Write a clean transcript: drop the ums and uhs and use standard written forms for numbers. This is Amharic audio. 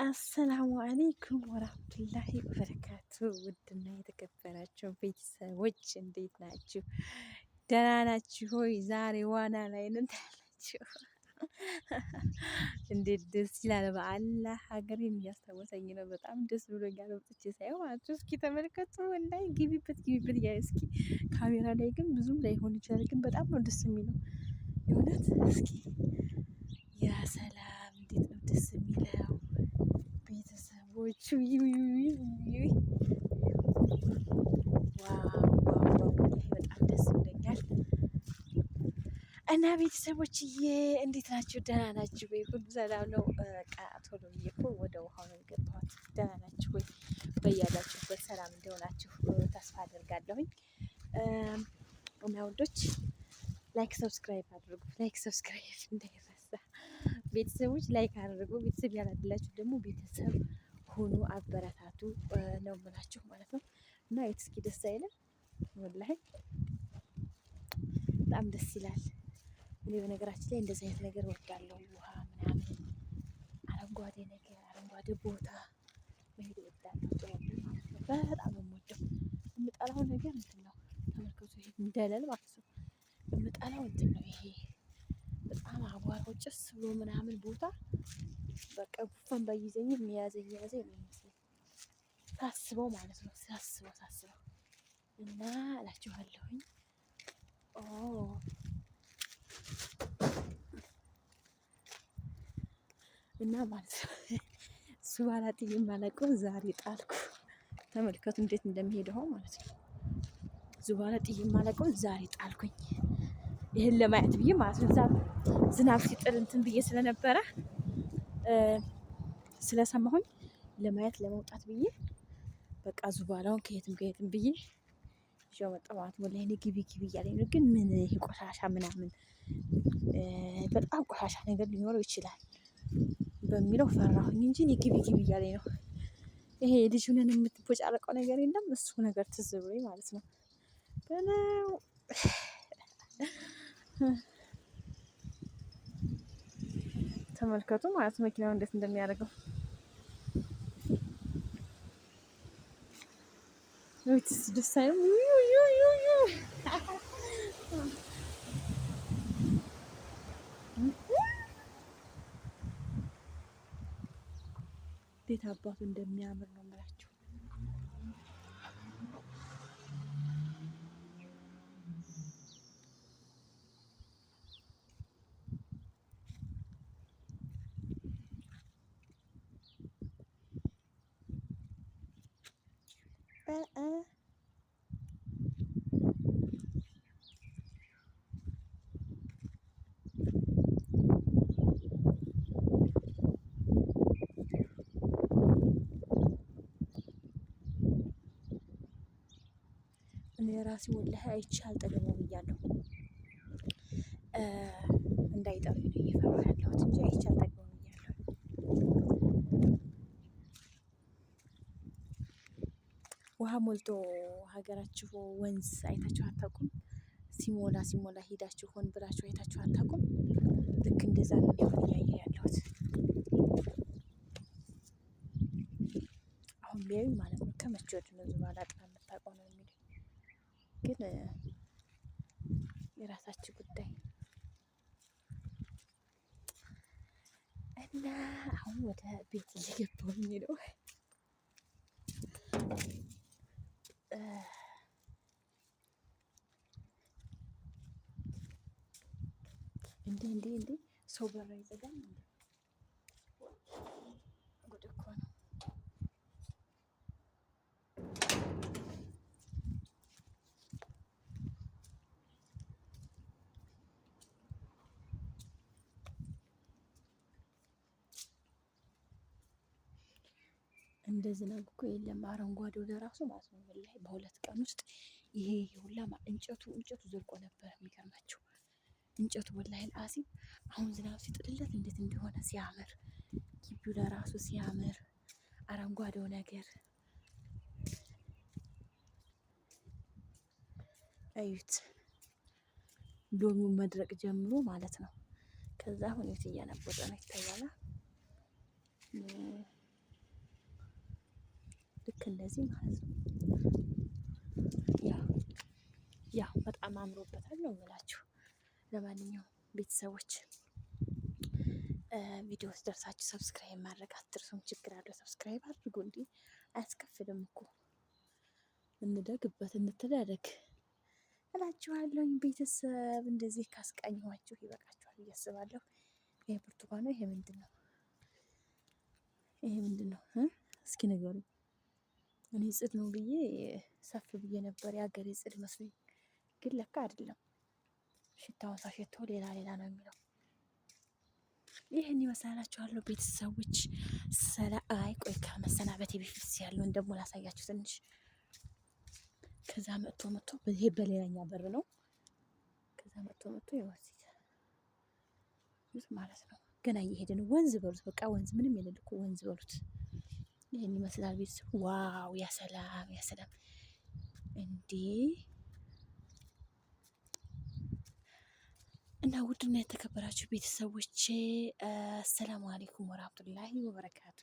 السلام عليكم ورحمة الله وبركاته። ውድና የተከበራችሁ ቤተሰቦች እንዴት ናችሁ? ደህና ናችሁ ሆይ? ዛሬ ዋና ላይ ነን ታያላችሁ። እንዴት ደስ ይላል! በአላህ ሀገሬን እያስታወሰኝ ነው። በጣም ደስ ብሎኛል ወጥቼ ሳየው ማለት ነው። እስኪ ተመልከቱ፣ ወላሂ ግቢበት ግቢበት እያለ እስኪ ካሜራ ላይ ግን ብዙም ላይሆን ይችላል፣ ግን በጣም ነው ደስ የሚለው የእውነት። እስኪ ያ ሰላም እንዴት ነው ደስ የሚለው ቤተሰቦቹ! Wow wow! በጣም ደስ ብሎኛል። እና ቤተሰቦችዬ እንዴት ናችሁ? ደህና ናችሁ ወይ? ሁሉ ሰላም ነው? በቃ ቶሎ ብዬ እኮ ወደ ውሃው ነው የገባሁት። ደህና ናችሁ ወይ? በያላችሁበት ሰላም እንደሆናችሁ ተስፋ አደርጋለሁኝ። እና ውዶች like subscribe አድርጉ። Like subscribe እንዳይረሳ ቤተሰቦች፣ like አድርጉ። ቤተሰብ ያላደላችሁ ደግሞ ቤተሰብ ሁኑ፣ አበረታቱ ነው የምላችሁ ማለት ነው። እና እስኪ ደስ አይልም? ወላሂ በጣም ደስ ይላል። እኔ በነገራችን ላይ እንደዚህ አይነት ነገር እወዳለሁ። ውሃ ምናምን፣ አረንጓዴ ነገር፣ አረንጓዴ ቦታ መሄድ እወዳለሁ። ጥሩ ማለት ነው። በጣም ነው የምወደው። የምጠላው ነገር እንትን ነው። ተመልከቱ፣ ይሄ እንደለል ማለት ነው። የምጠላው እንትን ነው ይሄ በጣም አቧራው ጭስ ብሎ ምናምን ቦታ፣ በቃ ጉንፋን ባይዘኝም የያዘኝ የያዘኝ ነው የሚመስለኝ ሳስበው ማለት ነው። ሳስበው ሳስበው እና እላችኋለሁኝ። ኦ እና ማለት ነው ዙባላ ጥዬ የማላውቀው ዛሬ ጣልኩ። ተመልከቱ እንዴት እንደሚሄድ ውሃው ማለት ነው። ዙባላ ጥዬ የማላውቀው ዛሬ ጣልኩኝ። ይህን ለማየት ብዬ ማለት ነው። እዛ ዝናብ ሲጥል እንትን ብዬ ስለነበረ ስለሰማሁኝ ለማየት ለመውጣት ብዬ በቃ ዙባላውን ከየትም ከየትም ብዬ ይዤው መጣሁ ማለት ነው። ወላሂ እኔ ግቢ ግቢ እያለኝ ነው፣ ግን ምን ይሄ ቆሻሻ ምናምን በጣም ቆሻሻ ነገር ሊኖረው ይችላል በሚለው ፈራሁኝ እንጂ እኔ ግቢ ግቢ እያለኝ ነው። ይሄ ልጅ ሆነን የምትቦጫረቀው ነገር የለም፣ እሱ ነገር ትዝ ብሎኝ ማለት ነው። በለው ተመልከቱ ማለት መኪናው እንዴት እንደሚያደርገው። ደስ አይልም? እንዴት አባቱ እንደሚያምር ነው የምላችሁ። እኔ ራሴ ወላሂ አይቼ አልጠግበውም ብያለሁ። እንዳይጠሩኝ ነው እየፈራሁ ያለሁት እንጂ አይቼ አልጠግበውም ብያለሁ። ውሃ ሞልቶ ሀገራችሁ ወንዝ አይታችሁ አታውቁም? ሲሞላ ሲሞላ ሄዳችሁ ሆን ብላችሁ አይታችሁ አታውቁም? ልክ እንደዛ ነው አሁን እያየሁ ያለሁት። አሁን ቢያዩኝ ማለት ነው ከመቼ ወዲህ ነው ዙባላ ጥላ የምታውቀው ነው የሚሉኝ። ግን የራሳችሁ ጉዳይ። እና አሁን ወደ ቤት እየገባሁኝ ነው። እንዴ እንዴ እንዴ፣ ሰው በር አይዘጋም እንዴ? ጉድ እኮ ነው። እንደ ዝናብ እኮ የለም። አረንጓዴው ለራሱ ማለት ነው። ወላሂ በ2 ቀን ውስጥ ይሄ ሁላ እንጨቱ እንጨቱ ዘልቆ ነበር። የሚገርማቸው እንጨቱ ወላሂ አልአዚም አሁን ዝናብ ሲጥልለት እንዴት እንደሆነ ሲያምር፣ ግቢው ለራሱ ሲያምር፣ አረንጓዴው ነገር እዩት። ሎሚው መድረቅ ጀምሮ ማለት ነው። ከዛ አሁን እዩት እያነበጠ ነው ይታያል። እንደዚህ ማለት ነው። ያው ያው በጣም አምሮበታል ነው የምላችሁ። ለማንኛውም ቤተሰቦች ቪዲዮ ደርሳችሁ subscribe ማድረግ አትርሱም። ችግር አለው subscribe አድርጉ። እንዲ አያስከፍልም እኮ እንደግበት እንተዳደግ እላችኋለሁኝ። ቤተሰብ እንደዚህ ካስቃኘኋችሁ ይበቃችኋል ብዬ አስባለሁ። ይሄ ብርቱካን ነው። ይሄ ምንድን ነው? ይሄ ምንድን ነው? እስኪ ንገሩኝ። እኔ ጽድ ነው ብዬ ሰፍ ብዬ ነበር የሀገሬ ጽድ መስሎኝ፣ ግን ለካ አይደለም። ሽታውን ሳሸተው ሌላ ሌላ ነው የሚለው። ይህን ይመስላችኋለሁ ቤተሰቦች። ሰላ አይ ቆይ ከመሰናበቴ በፊት ያለውን ደግሞ ላሳያችሁ ትንሽ። ከዛ መጥቶ መጥቶ ይሄ በሌላኛ በር ነው። ከዛ መጥቶ መጥቶ ይወስድ ማለት ነው። ገና እየሄድን ወንዝ በሉት፣ በቃ ወንዝ ምንም የሌለ እኮ ወንዝ በሉት። ይህን ይመስላል ቤተሰብ። wow! ያሰላም ያሰላም እንዴ! እና ውድና የተከበራችሁ ቤተሰቦቼ አሰላሙ አለይኩም ወራህመቱላሂ ወበረካቱ።